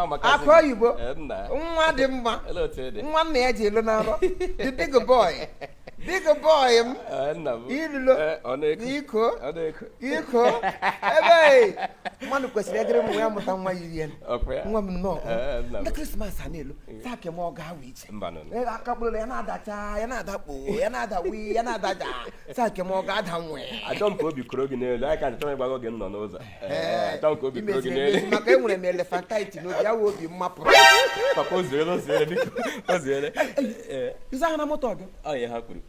Amaka. Akụ oyibo. Eh, nna. Nwa dị mma. Olee otu ị dị? Nwa nna ya ji elu na nrọ. The big boy. Big boy m. Eh, nna m. Ilulo. Eh, ọ na-eku. Iko. Ọ na-eku. Iko. Ebe mmadụ kwesịrị ịdịrị m ya mụta nwa yiri ya. Ọkwa ya? Nwa m nnọọ. Eh, nna m. Ndị Krismas a na-elu. Taa ke m ọ ga-awa iche. Mba, nọ, nọ. Ee, aka kpụrụ ya na-adacha, ya na-adakpo, ya na-ada wii, ya na-adaja. Taa ke m ọ ga-ada nwee. Achọ m ka obi koro gị n'elu. Anyị ka nchọ ịgbago gị m nọ n'ụzọ. Eh, achọ m ka obi koro gị Imeziri n'elu. emezi maka enwere m elephantitis n'obi ya wụ obi mmapụ. Papa, o zuele, o zuele, biko. O zuele. Eh, Ịza ha na moto ọdụ. ọ ihe ha kwuru.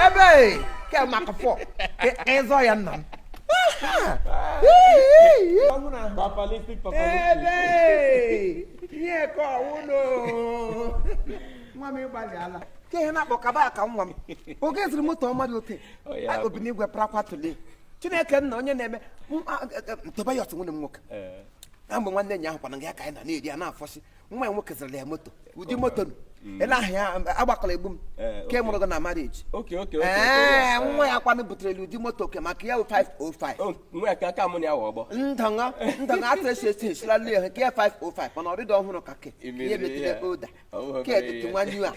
Ebe ke maka fọ ịzọ ya nna m. Papalistic, papalistic. Ebe ihe ka ọwụnụ nwa m ịgbalịala ke ihe na-akpọ kaba ka nwa m oge ziri moto ọma dị ote. Ọ ya bụ. Obi n'igwe prakwa tụlee Chineke nna onye na-eme Tobias nwunye m nwoke. Eh, Na mgbe nwanne nya ahụ kwana ya ka anyị na na-eri ya na-afọsị nwa ya nwoke zụrụla ya moto ụdị moto nụ ele ahụ ya agbakọrọ egbu m Eh, ke okay. mụrụ gị na marriage. Okay. Ee, okay. nwa ya kwanụ butere ụdị moto ke maka ya wụ 505. Oh, nwa ya ka aka mụ na ya wụ ọgbọ. Ndọṅọ ndọṅọ atụ esi esi esila ya nke ya 505 mana ọdịdị ọhụrụ ka ke ihe metụrụ oda ke dịtụ nwanyu a.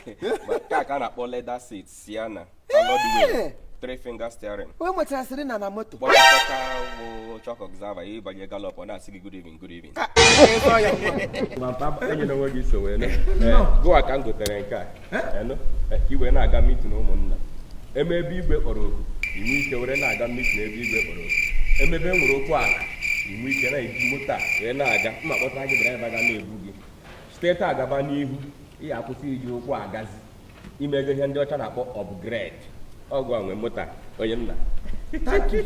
Ma nke a ka a na-akpọ leather seat, Sienna, alloy wheel, three finger steering. O nwetara sịrị na moto. Kpọkọta bụ shock absorber, ịbanye gallop, ọ na-asị gị good evening, good evening. Ka ịzọ ya nwa. Ma papa, enyela onwe gị so wee nụ. Gụwa ka m gotere nke a. Enu, ka i wee na-aga meeting ụmụnna. Eme ebe igwe kpọrọ oku, inwe ike were na-aga meeting ebe igwe kpọrọ oku. Emebe e nwere okwu ala, inwe ike na-eji moto a wee na-aga. Mma kpọtara gị driver ga na-ebu gị. Site taa gaba n'ihu, ị ga-akwụsị iji ụkwụ agazi. Imego ihe ndị ọcha na-akpọ upgrade. Ọgụ a nwe moto a, onye nna. Thank you.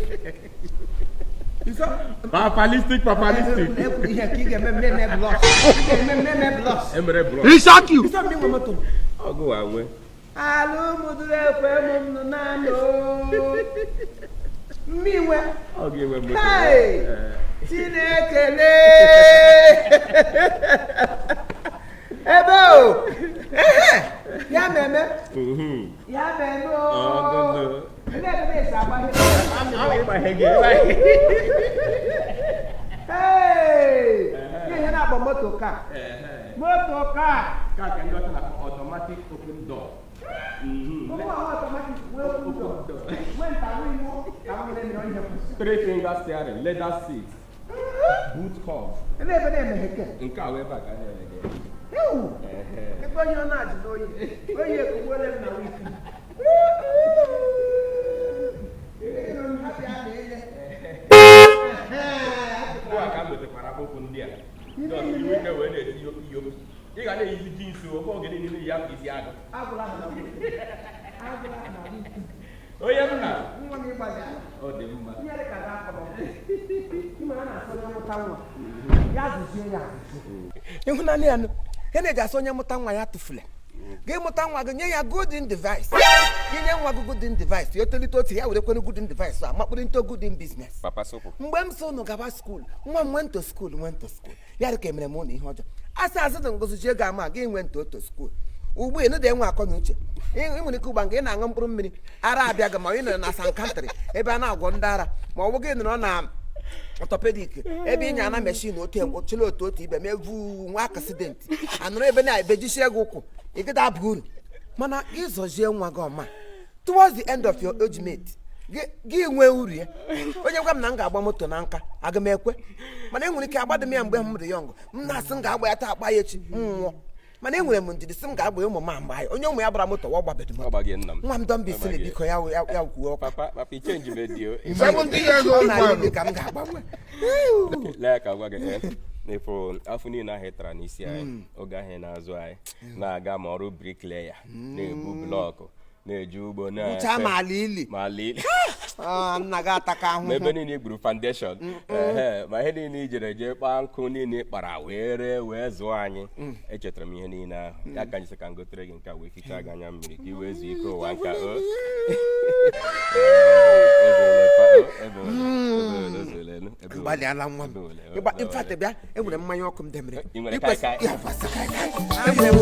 Papalistic, papalistic. Ihe ka ị ga-eme mmemme blush. Ị ga-eme mmemme blush. Emere blọk. Ịsọ m inwe moto. Ọgụ a nwe. Alụmdụrụ ekwe m nụ naanị mmiwe. Ọ ga-enwe moto. Hey! Eh. Chineke lee ebe o ehe ya meme ya meme o. Ọgụnụ. Ele ebe na-esi agbaghe. Ịgbaghe gị. Hey! Ihe na-akpọ moto ka moto ka. Nke a ka ndị ọcha na-akpọ automatic open door. Ụmụ ahụ automatic wee open door wee nta wee iwu ka m were nọ ihe kwụsị. Three finger steering, leather seat, boot curve. Ele ebe na-emeghe ke. Nke a wee ebe a ka a na-eme gị. Ewu! Ebe onye ọ na-ajụ n'oyi oyi ekugbuole m na wiki. Ugbu a ka m gotekwara akpụkpọ ndị a. Just iwe ike wee na-esi yopi yopi. Ị ga na-eyizi jeans ofe oge niile yi akwa isi agụ. Agwụla ha na wiki. Agwụla ha na wiki. Onye m na Nwa m ịgbalị ala. ọ dị mma. Ihe dị ka ga-akọrọ. Ịma a na-asị onye mụta nwa ya azụzie ya azụzie. Ịhụnanya ya nụ ya na-eji asị onye mụta nwa ya tụfule gị mụta nwa gị nye ya golden device, gị nye nwa gị golden device, ya tolite otu ya were kwere golden device a makpụrụ into golden business. Papa sokwu. Mgbe m so unu gaba school, nwa m went to school, went to school, ya dị ka emere m ụlọ ihe ọjọọ. Asị azụ dị ngozi ji ego ama gị nwee nto oto school ugbu a ịnụda enwe akọ na uche. Ị nwere ike ụgba nke ị na-aṅụ mkpụrụ mmiri ara abịa gị ma ị nọrọ na sankantịrị ebe a na-agwọ ndị ara ma ọ bụ gị nọrọ na orthopedic ebe ị nya na machine otu chịrị otu otu ibe mee vuu nwa accident anụrụ ebe na-ebejisie gị ụkwụ ịgịda aba uru. Mana gị zọzie nwa gị ọma towards the end of your age mate gị nwee uru ya. Onye gwa m na m ga-agba moto na nka aga m ekwe, mana enwere ike agbado m ya mgbe m dị young, m na-asị m ga-agba ya taa akpa ya echi m nwụọ, mana enwere m ndidi sị m ga-agba ya ụmụ m mgbe anyị onye ụmụ ya gbara moto wa gbabedo Ọ moto. gbaghị nna m. Nwa m don be silly, biko ya ya ya kwuo ọkwa. Papa, papa, i change me di o. 70 years old Ọ na-arị man. dị ka m ga-agbanwe. Lee ka gwa gị, n'ịfụrụ afọ niile ahụ ị tara n'isi anyị oge ahụ ị na-azụ anyị na-aga ma ọrụ bricklayer na-ebu block na-eje ugbo na Gwuchaa ma ala ili. Ma ala ili. Ah, nna gị ataka Ma ebe ahụhụ. niile i gburu foundation, ehe, ma ihe niile i jere jee kpaa nkụ niile ị kpara wee ree wee zụọ anyị, echetara m ihe niile ahụ. Ya ka anyị sị ka m gotere gị nke a wee fichaa gị anya mmiri ka i wee zuo ike ụwa nka o. Ebele, pa, o, ebele, ebele, ebele, ebele. Gbalịala nwa m. Ebele, Ịgba ebele. in fact, bịa, enwere mmanya ọkụ m demere. Ị nwere Ikwesị- kaikai? Ya, kwasị kaikai. Enwere m.